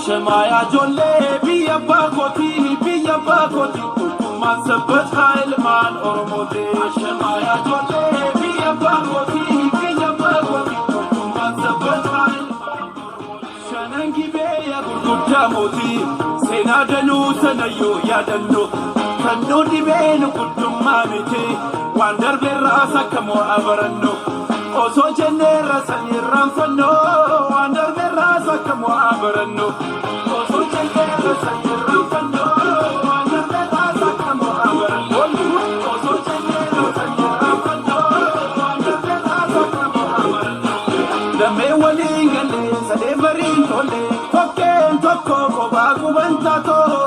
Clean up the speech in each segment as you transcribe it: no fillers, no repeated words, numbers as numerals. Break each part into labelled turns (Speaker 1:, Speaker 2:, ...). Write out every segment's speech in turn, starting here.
Speaker 1: Ashamaa ijoollee biyya abbaa kootii, biyya abbaa kootii, tokkummaan sabbataa ilmaan Oromooti. Ashamaa ijoollee biyya abbaa kootii, biyya abbaa kootii, tokkummaan sabbataa ilmaan Oromooti. Shanan Gibee yaa gurguddaa mootii, seenaa danuu sanayyuu yaadannu. Kan nu dhibee nu guddummaa miti, waan darbeerraas akka mo'a barannu. Osoo jenneerra san irraanfannu, waan darbeerraas akka mo'a barannu. Osoo jenneerra san irraanfannu, waan darbeerraas akka mo'a barannu. Osoo jenneerra san irraanfannu, waan darbeerraas akka mo'a barannu. Lamee waliin galee sadee bariin tolee, tokkeen tokko kophaa quban taatoo.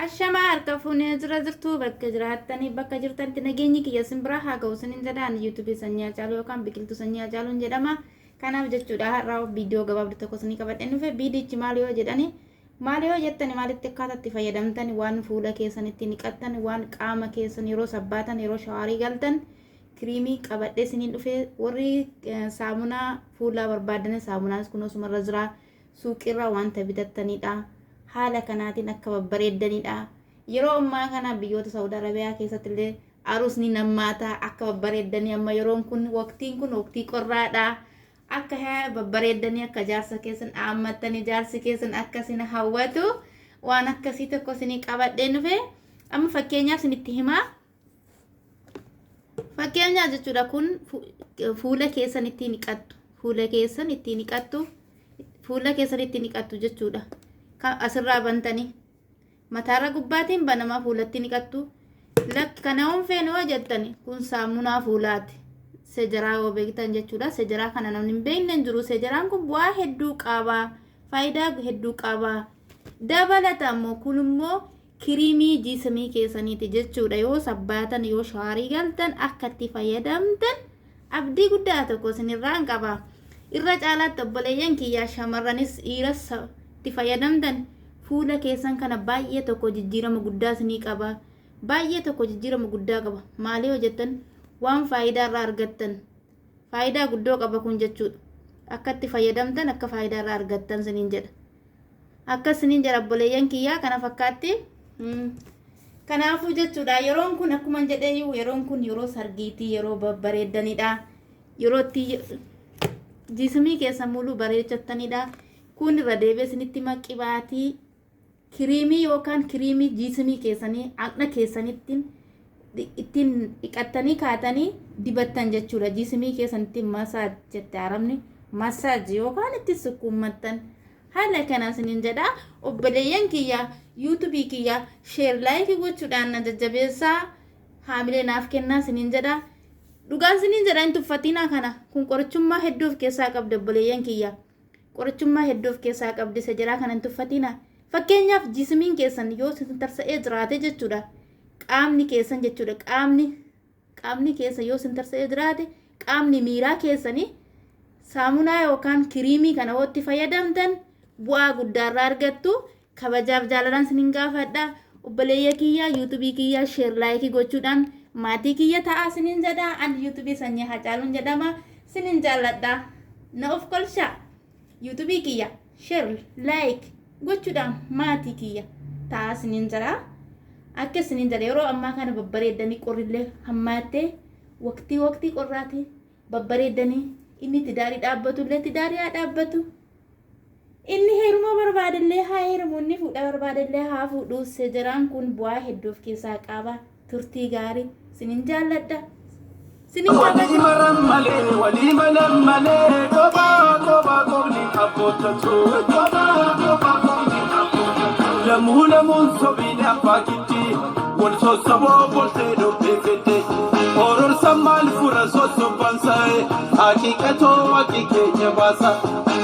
Speaker 2: Ashamaa, harka fuunee jira jirtu bakka jiraattanii bakka jirtanitti nageenyi kiyya isin biraa haa ga'u isinin jedhaan. YouTubeii Sanyii Hacaaluu yookaan Biqiltuu Sanyii Hacaaluun jedhama. Kanaaf jechuudha, har'aa viidiyoo gabaabduu tokko isinii qabadheen dhufe. Viidiyichi maal yoo jedhani, maal yoo jettani, maalitti akkaataa itti fayyadamtan, waan fuula keessanitti niqattan, waan qaama keessan yeroo sabbaatan, yeroo showerii galtan, kiriimii qabadhee isiniin dhufe. Warri saamunaa fuulaa barbaadan, saamunaanis kun osumarra jira, suuqirraa wanta bitattanidha. Haala kanaatiin akka babbareeddanidha. Yeroo ammaa kana biyyoota Saudi Arabiyaa keessatti illee arusni nammaataa akka babbareeddanii. Amma yeroon kun, waqtiin kun waqtii qorraadha. Akka babbareeddanii, akka jaarsa keessan dhaammattanii, jaarsi keessan akka isin hawwatu, waan akkasii tokko isinii qabadheen dhufe. Amma fakkeenyaaf isinitti himaa. Fakkeenyaaf jechuudha, kun fuula keessan ittiin dhiqattu. Fuula keessan ittiin dhiqattu. Fuula keessan ittiin dhiqattu jechuudha. Kan asirraa bantanii mataarra gubbaatiin banamaa fuulatti dhiqattu. Lakki, kana hoon feene yoo jettani, kun saamunaa fuulaati. Sejaraa yoo beektan jechuudha. Sejaraa kana namni hin beekne hin jiru. Sejaraan kun bu'aa hedduu qaba. Faayidaa hedduu qaba. Dabalata immoo kun immoo kiriimii jiisamii keessaniiti jechuudha. Yoo sabbaatan, yoo showerii galtan akka itti fayyadamtan abdii guddaa tokko isinirraan qaba. Irra caalaatti obboleeyyan kiyyaa, shamarranis dhiiras itti fayyadamtan, fuula keessan kana baay'ee tokko jijjiirama guddaa isinii qaba. Baay'ee tokko jijjiirama guddaa qaba. Maalii hojjettan waan faayidaa irraa argattan. Faayidaa guddoo qaba kun jechuudha. Akka itti fayyadamtan, akka faayidaa irraa argattan isiniin jedha. Akka isiniin jedha obboleeyyan kiyyaa, kana fakkaatti. Kanaafuu jechuudha, yeroon kun akkuma jedheeyyuu, yeroon kun yeroo sargiitii, yeroo babbareeddanidha. Yeroo itti jiismii keessa muluu bareechattanidha. Kun irra deebi'ee isinitti hima, qibaatii kiriimii yookaan kiriimii jiismii keessanii haqna keessanitti ittiin dhiqattanii kaatanii dibattan jechuudha. Jiismii keessan ittiin massage jette arabni, massage yookaan ittiin sukkuummattan. Haala kana isiniin jedha. Obboleeyyan kiyya, YouTubeii kiyya share, likeii gochuudhaan na jajjabeessaa, haamilee naaf kennaa isiniin jedha. Dhugaan isiniin jedha, hin tuffatinaa kana. Kun qorichummaa hedduu of keessaa qabdi, obboleeyyan kiyya. Qorichummaa hedduu of keessaa qabdi, isa jiraa kana hin tuffatinaa. Fakkeenyaaf jismiin keessan yoo isin tarsa'ee jiraate jechuudha. Qaamni keessan jechuudha. Qaamni keessan yoo isin tarsa'ee jiraate, qaamni miiraa keessanii, saamunaa yookaan kiriimii kana yoo itti fayyadamtan bu'aa guddaa irraa argattu. Kabajaaf jaalalaan isinin gaafadha. Obboleeyya kiyya, YouTubeii kiyya share, likeii gochuudhaan maatii kiyya ta'aa isinin jedha. Ani YouTubeii Sanyii Hacaaluun jedhama. Isinin jaalladha. Na of kolshaa. YouTubeii kiyya share, like gochuudhaan maatii kiyya ta'aa isinin jedha. Akka isinin jedha, yeroo ammaa kana babbareeddanii, qorrillee hammaattee, waqtii qorraati, babbareeddanii, inni tidaarii dhaabbatu illee tidaarii haa dhaabbatu. Inni heeruma barbaadillee haa heerumu, inni fuudha barbaadillee haa fuudhu. Sejeraan kun bu'aa hedduu of keessaa qaba. Turtii gaarii. Sinin jaalladha. Sinin
Speaker 1: Walii
Speaker 2: kabaja.
Speaker 1: maran malee, walii malan malee, kophaa kophaa qofni abbootatu. Kophaa kophaa qofni abbootatu. Lamuu lamuun sobiin abbaa giddii, wal sossoboo bultee dubbii fidde. Hororsa maal fura sossobban sa'e, haqiiqatoo haqi keenya baasa.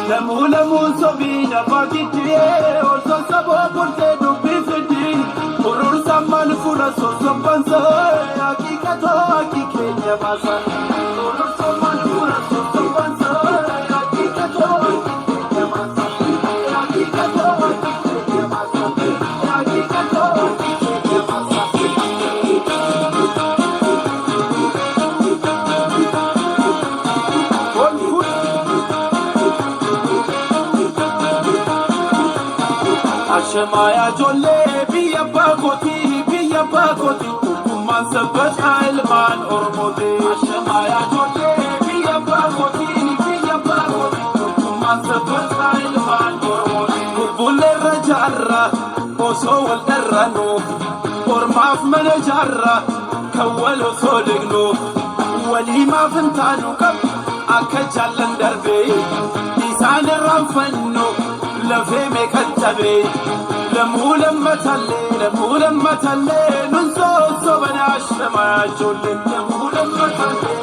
Speaker 1: Lamuu lamuun sobiin abbaa giddii, wal sossoboo bultee dubbii fiddi. Hororsa maal fura sossobban sa'e, haqiiqatoo haqi keenya baasa. Hororsa maal fura sossobban sa'e, haqiiqatoo haqi keenya baasa. Haqiiqatoo haqi keenya baasa. Haqiiqatoo haqi keenya baasa. Ol fuudhi. Ashamaa yaa ijoollee biyya abbaa kootii, biyya abbaa kootii, tokkummaan sabbataa ilmaan Oromooti. Ashamaa yaa ijoollee biyya abbaa kootii, biyya abbaa kootii, tokkummaan sabbataa ilmaan Oromooti. Bubbulleerra jaarra osoo wal dharranu, ormaaf mana jaarra kan wal osoo dignu, walii maaf hin taanu qab akka jaallan darbee isaan irraanfannu lafee meeqan cabee lammuu lammatallee, lammuu lammatallee, nun sosobana. Ashamaa ijoollee, lammuu lammatallee.